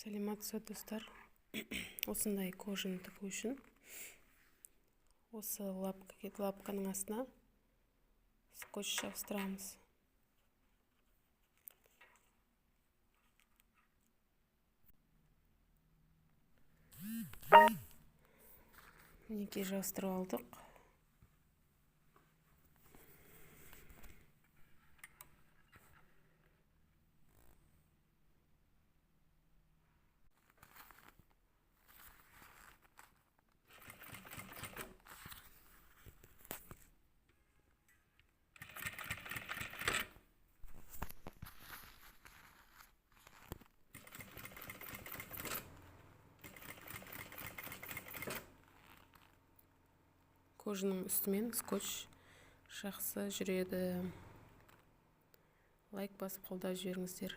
Сәлеметсіз, достар! Осындай кожаны тігу үшін осы лапка, лапканың астына скотч жабыстырамыз. Мінекей, жабыстырып алдық. Кожаның үстімен скотч жақсы жүреді. Лайк басып, қолдап жіберіңіздер.